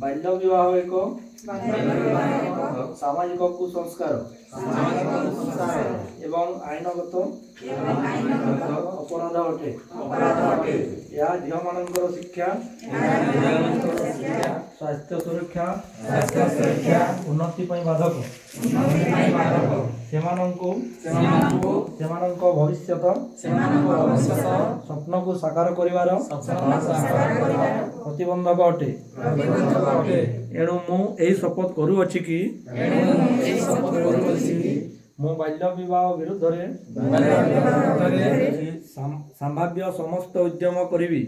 ବାଲ୍ୟ ବିବାହ ଏକ ସାମାଜିକ କୁସଂସ୍କାର ଏବଂ ଆଇନଗତ ଅପରାଧ ଅଟେ। ଏହା ଝିଅମାନଙ୍କର ଶିକ୍ଷା, ସ୍ୱାସ୍ଥ୍ୟ ସୁରକ୍ଷା, ଉନ୍ନତି ପାଇଁ ବାଧକ। ସେମାନଙ୍କୁ ସେମାନଙ୍କ ଭବିଷ୍ୟତ ସ୍ୱପ୍ନକୁ ସାକାର କରିବାର ପ୍ରତିବନ୍ଧକ ଅଟେ। ଏଣୁ ମୁଁ ଏହି ଶପଥ କରୁଅଛି କି ମୁଁ ବାଲ୍ୟ ବିବାହ ବିରୁଦ୍ଧରେ ସମ୍ଭାବ୍ୟ ସମସ୍ତ ଉଦ୍ୟମ କରିବି।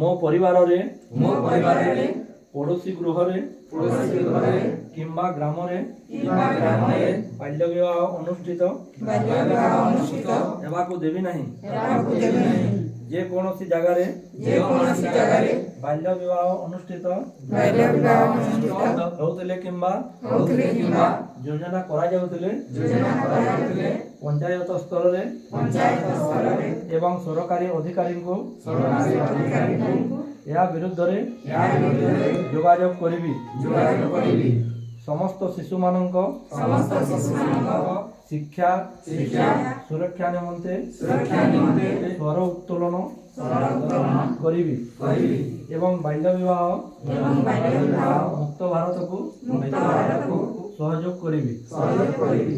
ମୋ ପରିବାରରେ, ମୋ ପରିବାରରେ, ପଡ଼ୋଶୀ ଗୃହରେ ପଡ଼ୋଶୀ ଘରେ କିମ୍ବା ଗ୍ରାମରେ କିମ୍ବା ଗ୍ରାମରେ ବାଲ୍ୟ ବିବାହ ଅନୁଷ୍ଠିତ ବାଲ୍ୟ ବିବାହ ଅନୁଷ୍ଠିତ ହେବାକୁ ଦେବି ନାହିଁ। ହେବାକୁ ଦେବି ନାହିଁ। ଯେକୌଣସି ଜାଗାରେ ଯେକୌଣସି ଜାଗାରେ ବାଲ୍ୟ ବିବାହ ଅନୁଷ୍ଠିତ ବାଲ୍ୟ ବିବାହ ଅନୁଷ୍ଠିତ ହେଉଥିଲେ କିମ୍ବା ହେଉଥିଲେ କିମ୍ବା ଯୋଜନା କରାଯାଉଥିଲେ, ଯୋଜନା କରାଯାଉଥିଲେ, ପଞ୍ଚାୟତ ସ୍ତରରେ ପଞ୍ଚାୟତ ସ୍ତରରେ ଏବଂ ସରକାରୀ ଅଧିକାରୀଙ୍କୁ ସରକାରୀ ଅଧିକାରୀଙ୍କୁ ଏହା ବିରୁଦ୍ଧରେ ଏହା ବିରୁଦ୍ଧରେ ଯୋଗାଯୋଗ କରିବି। ଯୋଗାଯୋଗ କରିବି। ସମସ୍ତ ଶିଶୁମାନଙ୍କ ସମସ୍ତ ଶିଶୁମାନଙ୍କ ଶିକ୍ଷା, ଶିକ୍ଷା, ସୁରକ୍ଷା ନିମନ୍ତେ ସୁରକ୍ଷା ନିମନ୍ତେ ସ୍ୱର ଉତ୍ତୋଳନ ସ୍ୱର ଉତ୍ତୋଳନ କରିବି କରିବି ଏବଂ ବାଲ୍ୟ ବିବାହ ଏବଂ ବାଲ୍ୟ ବିବାହ ମୁକ୍ତ ଭାରତକୁ ମୁକ୍ତ ଭାରତକୁ ସହଯୋଗ କରିବି। ସହଯୋଗ କରିବି।